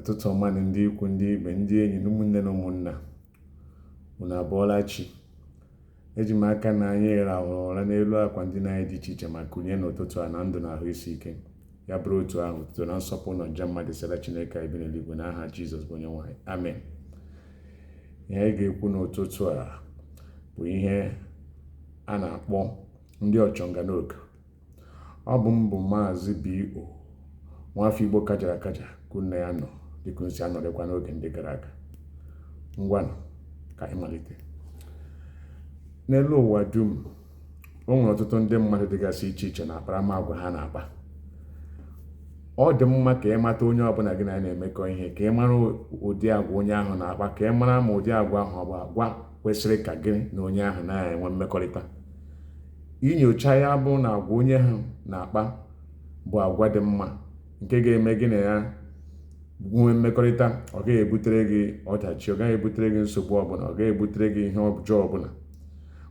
Ụtụtụ ọma nụ ndị ikwu, ndị ibe, ndị enyi na ụmụnne na ụmụnna. Unu abọọla chi. Eji m aka na anyị rahụrụ ụra n'elu akwa ndina anyị dị iche iche ma kunie n'ụtụtụ a na ndụ na ahụ isi ike. Ya bụrụ otu ahụ, otuto na nsọpụrụ na ọjịja mma dịsịara Chineke anyị bi n'eluigwe n'aha Jizọs bụ Onyenwe anyị. Amen. Ihe anyị ga-ekwu n'ụtụtụ a bụ ihe a na-akpọ ndị ọchọnganoke. Ọ bụ m bụ Maazị B.O. nwafọ Igbo kajara akaja ka unu na ya nọ dịka unu si anọrịkwa n'oge ndị gara aga. Ngwanụ ka anyị malite. N'elu ụwa dum, o nwere ọtụtụ ndị mmadụ dịgasị iche iche na akparamagwa ha na-akpa. Ọ dị mma ka ị mata onye ọbụla gị na ya na-emekọ ihe, ka ị mara ụdị agwa onye ahụ na-akpa, ka ị mara ma ụdị agwa ahụ ọ bụ agwa kwesịrị ka gị na onye ahụ na-enwe mmekọrịta. Inyocha ya bụ na agwa onye ahụ na-akpa bụ agwa dị mma nke ga-eme gị na ya nwee mmekọrịta, ọ gaghị ebutere gị ọdachi, ọ gaghị ebutere gị nsogbu ọbụla, ọ gaghị ebutere gị ihe ọjọọ ọbụla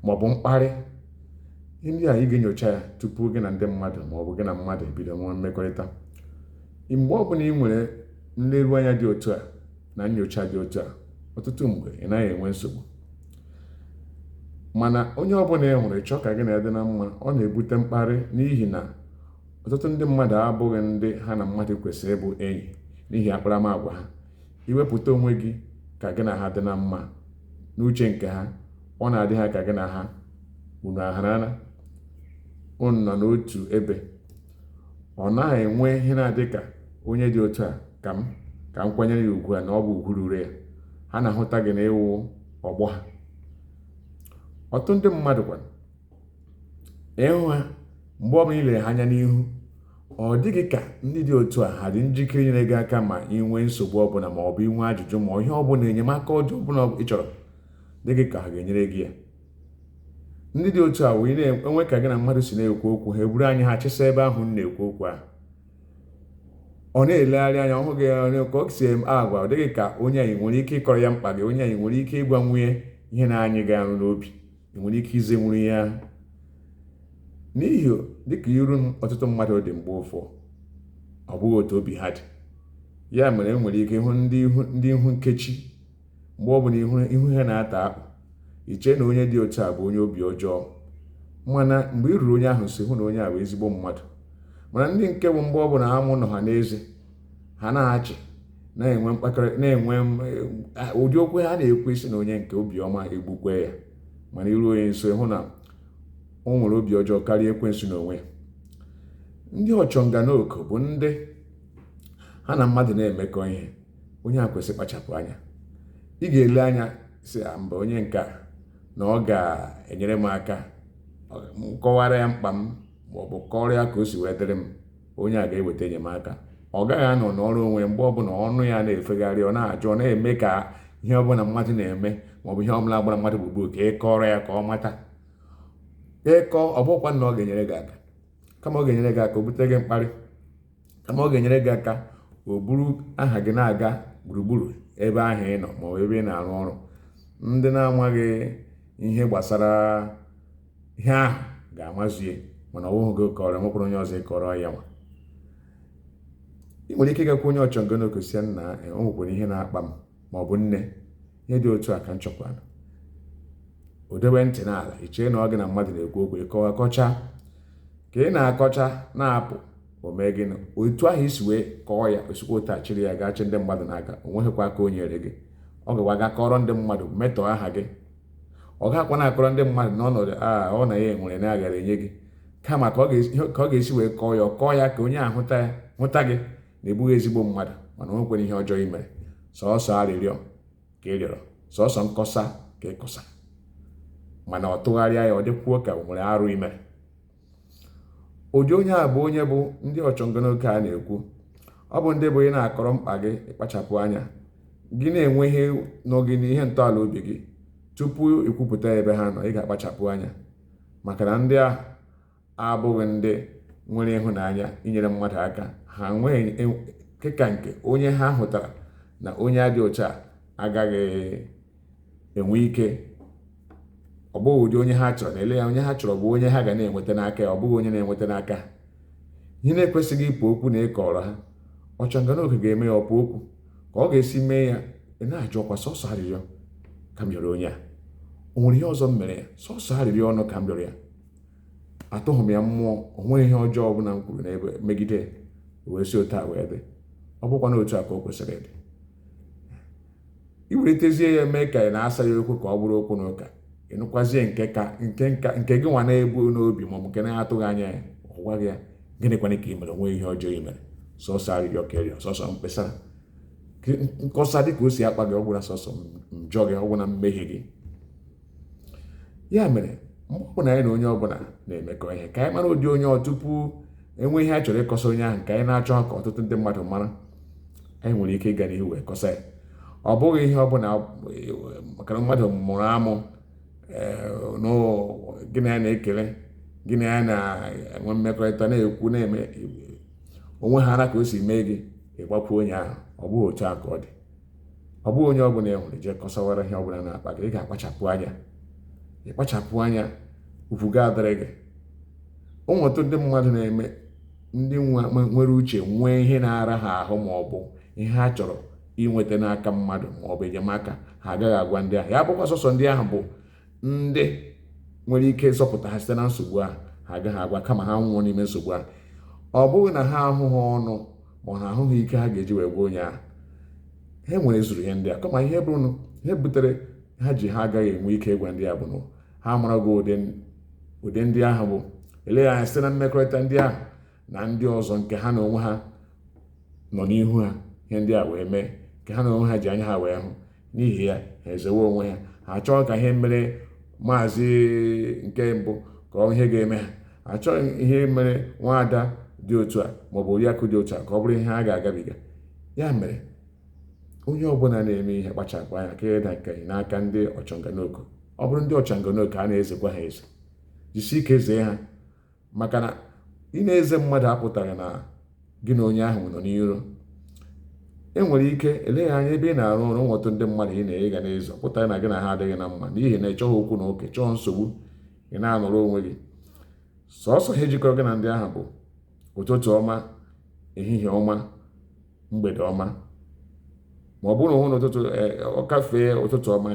ma ọ bụ mkparị. Ihe ndị a ị ga-enyocha ya tupu gị na ndị mmadụ ma ọ bụ gị na mmadụ ebido nwee mmekọrịta. Mgbe ọbụla ị nwere nleru anya dị otu a na nyocha dị otu a, ọtụtụ mgbe ị naghị enwe nsogbu. Mana onye ọbụla ị hụrụ ị chọọ ka gị na ya dị na mma, ọ na-ebute mkparị n'ihi na ọtụtụ ndị mmadụ abụghị ndị ha na mmadụ kwesịrị ịbụ enyi n'ihi akparamagwa ha. Iwepụta onwe gị ka gị na ha dị na mma n'uche nke ha, ọ na-adị ha ka gị na ha unu aharana, unu nọ n'otu ebe. Ọ naghị enwe ihe na-adị ka onye dị otu a ka m ka m kwanyere ya ugwu a na ọ bụ ugwu ruru ya. Ha na-ahụta gị na ị wụ ọgbọ ha. Ọtụtụ ndị mmadụ kwa ịhụ ha mgbe ọbụla i lere ha anya n'ihu, ọ dịghị ka ndị dị otu a ha dị njikere inyere gị aka ma ị nwee nsogbu ọbụla ma ọ bụ inwe ajụjụ ma ihe ọbụla enyemaka ọjọọ ọbụla ị chọrọ, dịghị ka ha ga-enyere gị ya. Ndị dị otu a wee na-enwe ka gị na mmadụ si na-ekwu okwu, ha eburu anya ha chịsa ebe ahụ m na-ekwu okwu ahụ. Ọ na-elegharị anya ọ hụ gị ka ọ si agwa, ọ dịghị ka onye anyị nwere ike ịkọrọ ya mkpa gị, onye anyị nwere ike ịgwa nwunye ihe na-anyị gị arụ n'obi, ị nwere ike izenwuru ya n'ihi dịka iru ọtụtụ mmadụ dị mgbe ụfọ, ọ bụghị otu obi ha dị. Ya mere e nwere ike ịhụ ndị ihu nkechi mgbe ọ bụla ihu ha na-ata akpụ, i chee na onye dị otu a bụ onye obi ọjọọ, mana mgbe i ruru onye ahụ nso hụ na onye a bụ ezigbo mmadụ. Mana ndị nke bụ mgbe ọ bụla amụ nọ ha n'eze, ha na-achị na-enwe mkpakọrịta, na-enwe ụdị okwu ha na-ekwu isi na onye nke obiọma egbukwe ya, mana i ruo onye nso hụ na o nwere obi ọjọọ karịa ekwensu n'onwe ya. Ndị ọchọnganoke bụ ndị ha na mmadụ na-emekọ ihe, onye a kwesịrị kpachapụ anya. Ị ga-ele anya sị mba, onye nke a na ọ ga-enyere m aka, m kọwara ya mkpa m ma ọ bụ kọrọ ya ka o si wee dịrị m, onye a ga-eweta enyemaka. Ọ gaghị anọ n'ọrụ onwe mgbe ọbụla ọnụ ya na-efegharị, ọ na-ajụ, ọ na-eme ka ihe ọbụla mmadụ na-eme ma ọ bụ ihe ọbụla gbara mmadụ gburugburu ka ị kọrọ ya ka ọ mata. Ịkọ ọ bụkwa na ọ ga-enyere gị aka, kama ọ ga-enyere gị aka o butere gị mkparị, kama ọ ga-enyere gị aka o buru aha gị na-aga gburugburu ebe ahụ ị nọ ma ọ bụ ebe ị na-arụ ọrụ. Ndị na-amaghị ihe gbasara ihe ahụ ga-amazu ya, mana ọ bụghị gị kọrọ, nwekwara onye ọzọ ịkọrọ ya nwa. Ị nwere ike ịgakwa onye ọchọnganoke sị nna, o nwekwara ihe na-akpa m ma ọ bụ nne, ihe dị otu a ka m chọkwara. O dewe ntị n'ala, i chee na ọ gị na mmadụ na-ekwu okwu, ịkọwa kọchaa. Ka ị na-akọcha na-apụ, o mee gịnị? Otu ahụ i si wee kọọ ya, o sikwa otu a chịrị ya gaa chi ndị mmadụ n'aka, o nweghịkwa aka o nyere gị. Ọ gakwa ga kọrọ ndị mmadụ, metọọ aha gị. Ọ gakwa na-akọrọ ndị mmadụ n'ọnọdụ a ọ na ya nwere na agara enye gị, kama ka ọ ga-esi wee kọọ ya, ọ kọọ ya ka onye ahụ hụta gị na ị bụghị ezigbo mmadụ, mana o nwekwara ihe ọjọọ i mere. Sọọsọ arịrịọ ka ị rịọrọ, sọọsọ nkọsa ka ị kọsara, mana ọ tụgharịa ya ọ dịkwuo ka o nwere arụ i mere. Ụdị onye a bụ onye bụ ndị ọchọnganoke a na-ekwu. Ọ bụ ndị bụ ị na-akọrọ mkpa gị, ịkpachapụ anya gị na-enwe ihe nọ gị n'ihe ntọala obi gị tupu i kwupụta ebe ha nọ, ị ga-akpachapụ anya maka na ndị ahụ abụghị ndị nwere ịhụnanya inyere mmadụ aka. Ha nweghị nke ka nke onye ha hụtara na onye adị otu a agaghị enwe ike, ọ bụghị ụdị onye ha chọrọ na-ele ya. Onye ha chọrọ bụ onye ha ga na-enweta n'aka ya, ọ bụghị onye na-enweta n'aka ha. Ihe na-ekwesịghị ịpụ okwu na ịkọrọ ha, ọchọnganoke ga-eme ya ọpụ okwu. Ka ọ ga-esi mee ya, ị na-ajụkwa, sọsọ arịrịọ ka m rịọrọ onye a, o nwere ihe ọzọ m mere ya? Sọsọ arịrịọ ọnụ ka m rịọrọ ya, atụghị m ya mmụọ, o nweghị ihe ọjọọ ọbụla m kwuru n'ebe megide wee si otu a wee dị. Ọ bụkwa na otu a ka o kwesịrị ịdị. Iwelitezie ya mee ka ị na-asa ya okwu, ka ọ bụrụ okwu na ụka, ịnụkwazie nke ka nke nka nke gị nwa na-ebu n'obi, maọbụ nke na-atụghị anya ya, ọ gwaghị ya, gịnịkwana ka ị mere? Onwe ihe ọjọọ ị mere, sọsọ arịrịọ ka ịrịọ, sọsọ mkpesara nkọsa dị ka o si akpa gị, ọ gwụla sọsọ njọ gị, ọ gwụla mmehie gị. Ya mere, mgbe ọbụla anyị na onye ọbụla na-emekọ ihe, ka anyị mara ụdị onye ọ tupu enwe ihe anyị chọrọ ịkọsa onye ahụ, nke anyị na-achọ ka ọtụtụ ndị mmadụ mara. Anyị nwere ike ịga n'ihu wee kọsa ya. Ọ bụghị ihe ọbụla maka na mmadụ mụrụ amụ gị na ya na-ekele, gị na ya na-enwe mmekọrịta, na-ekwu, na-eme onwe ha ara ka o si mee gị, ịgbakwu onye ahụ. Ọ bụghị otu a ka ọ dị. Ọ bụghị onye ọbụla ị hụrụ jee kọsawara ihe ọbụla na-akpa gị. Ị ga-akpachapụ anya, ịkpachapụ anya, ugwu ga adịrị gị. O nwetụ ndị mmadụ na-eme, ndị nwere uche nwee ihe na-ara ha ahụ, ma ọ bụ ihe ha chọrọ inweta n'aka mmadụ, ma ọ bụ enyemaka, ha agaghị agwa ndị ahụ. Ya bụkwa sọsọ ndị ahụ bụ ndị nwere ike ịzọpụta ha site na nsogbu ahụ, ha agaghị agwa, kama ha nwụọ n'ime nsogbu ahụ. Ọ bụghị na ha ahụghị ọnụ, ma ọ na ahụghị ike ha ga-eji wee gwa onye ahụ. Ha nwere zuru ihe ndị a, kama ihe bụrụ ihe butere ha ji ha agaghị enwe ike ịgwa ndị a bụ na ha amarago ụdị ndị ahụ bụ. Eleghị anya site na mmekọrịta ndị ahụ na ndị ọzọ nke ha na onwe ha nọ n'ihu ha, ihe ndị a wee mee, nke ha na onwe ha ji anya ha wee hụ. N'ihi ya, ha ezewe onwe ha. Ha achọghị ka ihe mere maazị nke mbụ ka ọ ihe ga-eme ha. Achọghị ihe mere nwaada dị otu a, maọbụ oriakụ dị otu a, ka ọ bụrụ ihe ha ga-agabiga. Ya mere, onye ọbụla na-eme ihe, kpachapụ anya ka ịda nke n'aka ndị ọchọnganoku. Ọ bụrụ ndị ọchọnganoku, a na-ezekwa ha eze. Jisie ike zee ha, maka na ị na-eze mmadụ apụtaghị na gị na onye ahụ nọ n'iro. E nwere ike eleghị anya ebe ị na-arụ ọrụ, nwetụ ndị mmadụ ị na-enye ga na-ezo, pụtara na gị na ha adịghị na mma, n'ihi na ị chọghị okwu na oke, chọọ nsogbu, ị na-anọrọ onwe gị. Sọsọ ihe jikọrọ gị na ndị ahụ bụ ụtụtụ ọma, ehihie ọma, mgbede ọma. Ma ọ bụrụ na onwe n'ụtụtụ ọ kafee ụtụtụ ọma,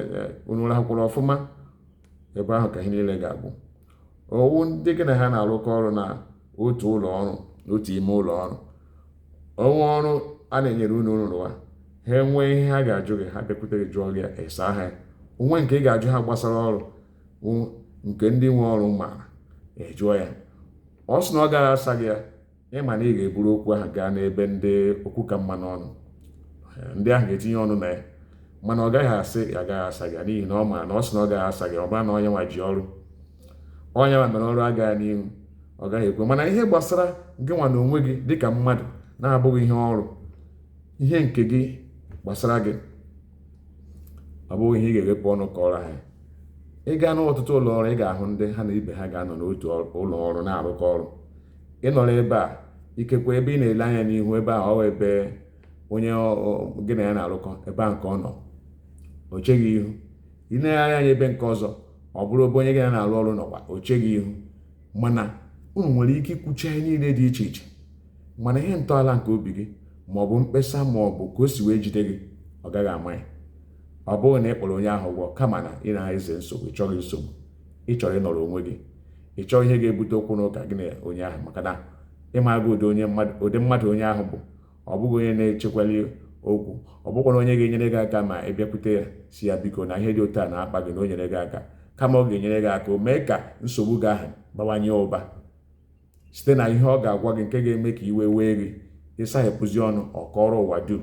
unu rakwụrụ ọfụma, ebe ahụ ka ihe niile ga-agwụ. Owu ndị gị na ha na-arụkọ ọrụ na otu ụlọ ọrụ, n'otu ime ụlọ ọrụ, onwe ọrụ a na-enyere unu rụwa, ha enwee ihe ha ga-ajụ gị, ha bịakwute gị jụọ gị, esa ha onwe nke ị ga-ajụ ha gbasara ọrụ nke ndị nwe ọrụ maara, ejụọ ya. Ọ sị na ọ gaghị asa gị ya, ịma na ị ga-eburu okwu ahụ gaa n'ebe ndị okwu ka mma n'ọnụ, ndị ahụ ga-etinye ọnụ na ya. Mana ọ gaghị asị ya agaghị asa gị, n'ihi na ọ maara na ọ sị na ọ gaghị asa gị, ọ bụrụ na onye nwa ji ọrụ, onye nwa mere ọrụ agaghị n'ihu, ọ gaghị ekwe. Mana ihe gbasara gị nwa na onwe gị dịka mmadụ, na-abụghị ihe ọrụ, ihe nke gị gbasara gị, ọ bụghị ihe ị ga-ewepụ ọnụ kọrọ ha. Ị gaa n'ọtụtụ ụlọ ọrụ, ị ga-ahụ ndị ha na ibe ha ga-anọ n'otu ụlọ ọrụ na-arụkọ ọrụ. Ị nọrọ ebe a, ikekwe ebe ị na-ele anya n'ihu ebe a, ọ ebe onye gị na ya na-arụkọ ebe ahụ ka ọ nọ, o cheghị ihu. Ị na-egharị anya ebe nke ọzọ, ọ bụrụ ebe onye gị na na-arụ ọrụ nọkwa, o cheghị ihu. Mana unu nwere ike ikwucha ihe niile dị iche iche, mana ihe ntọala nke obi gị, ma ọ bụ mkpesa, ma ọ bụ ka o si wee jide gị, ọ gaghị ama ya. Ọ bụghị na ị kpọrọ onye ahụ ụgwọ, kama na ị na-eze nsogbu, ị chọghị nsogbu, ị chọrọ ịnọrọ onwe gị, ị chọghị ihe ga-ebute okwu n'ụka gị na onye ahụ, maka na ịmaga ụdị onye mmadụ, ụdị mmadụ onye ahụ bụ. Ọ bụghị onye na-echekwali okwu, ọ bụkwa na onye ga-enyere gị aka ma ị bịakwute ya si ya biko, na ihe dị otu a na-akpa gị, na o nyere gị aka. Kama ọ ga-enyere gị aka, o mee ka nsogbu gị ahụ bawanye ụba site na ihe ọ ga-agwa gị nke ga-eme ka iwe wee gị, ịsaghepụzi ọnụ, ọ kọrọ ụwa dum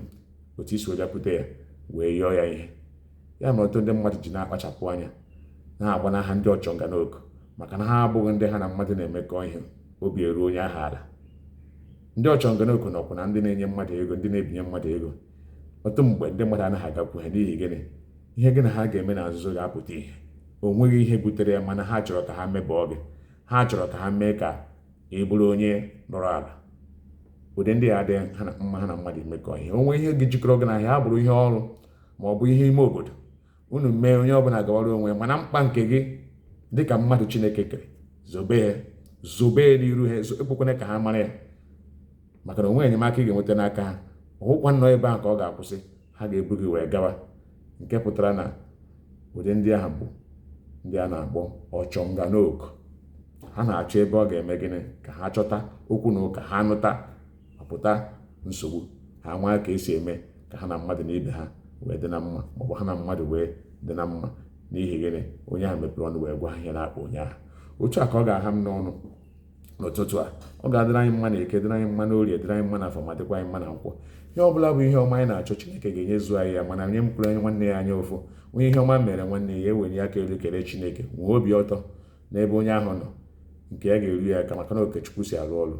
otu isi wee bịakwute ya wee yọọ ya ihe. Ya mere ọtụtụ ndị mmadụ ji na-akpachapụ anya na-agba n'aha ndị ọchọnganoku, maka na ha abụghị ndị ha na mmadụ na-emekọ ihe obi eruo onye ahụ ala. Ndị ọchọnganoku nọkwa na ndị na-enye mmadụ ego, ndị na-ebinye mmadụ ego. Ọtụtụ mgbe ndị mmadụ anaghị agakwu ha. N'ihi gịnị? Ihe gị na ha ga-eme na nzuzo ga-apụta ihe. O nweghị ihe butere ya, mana ha chọrọ ka ha mebọọ gị, ha chọrọ ka ha mee ka ị bụrụ onye nọrọ ala. Ụdị ndị a adịghị ha na mma ha na mmadụ imekọ ihe. O nwee ihe gị jikọrọ gị na ha, bụrụ ihe ọrụ ma ọ bụ ihe ime obodo unu mee, onye ọbụla gawara onwe. Mana mkpa nke gị dịka mmadụ Chineke kere, zobe ya, zobe ya n'iru ha, ekwekwana ka ha mara ya, maka na onwe enyemaka ị ga-enweta n'aka ha. Ọhụkwa nnọọ ebe ahụ ka ọ ga-akwụsị. Ha ga-ebu gị wee gawa, nke pụtara na ụdị ndị ahụ bụ ndị a na-akpọ ọchọnganoku. Ha na-achọ ebe ọ ga-eme gịnị ka ha chọta okwu na ụka, ha nụta ọpụta nsogbu, ha nwee ka esi eme ka ha na mmadụ na ibe ha wee dị na mma, maọbụ ha na mmadụ wee dị na mma. N'ihi gịnị? Onye ahụ mepere ọnụ wee gwa ha ihe na-akpa onye ahụ. Otu a ka ọ ga-aha m n'ọnụ n'ụtụtụ a. Ọ ga-adịrị anyị mma na Eke, dịrị anyị mma n'Orie, dịrị anyị mma na Afọ, ma dịkwa anyị mma na Nkwọ. Ihe ọbụla bụ ihe ọma anyị na-achọ, Chineke ga-enyezu anyị ya. Mana onye mkpụrụ onye nwanne ya anya ụfụ, onye ihe ọma mere nwanne ya, ewere aka elu kelee Chineke, nwee obi ụtọ n'ebe onye ahụ nọ, nke ya ga-eru ya aka, maka na oke Chukwu si arụ ọrụ.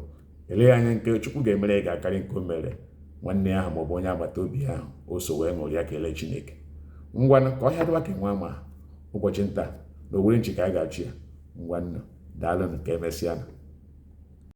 Eleghị anya, nke Chukwu ga-emere ya ga-akarị nke o mere nwanne ahụ maọbụ onye agbata obi ahụ o so wee ṅụrịa ya kelee Chineke. Ngwanụ, ka ọhịa dịwa ka enwe ama. Ụbọchị nta na owere nchi ka anyị ga-achụ ya. Ngwanụ, daalụnụ, ka emesịa.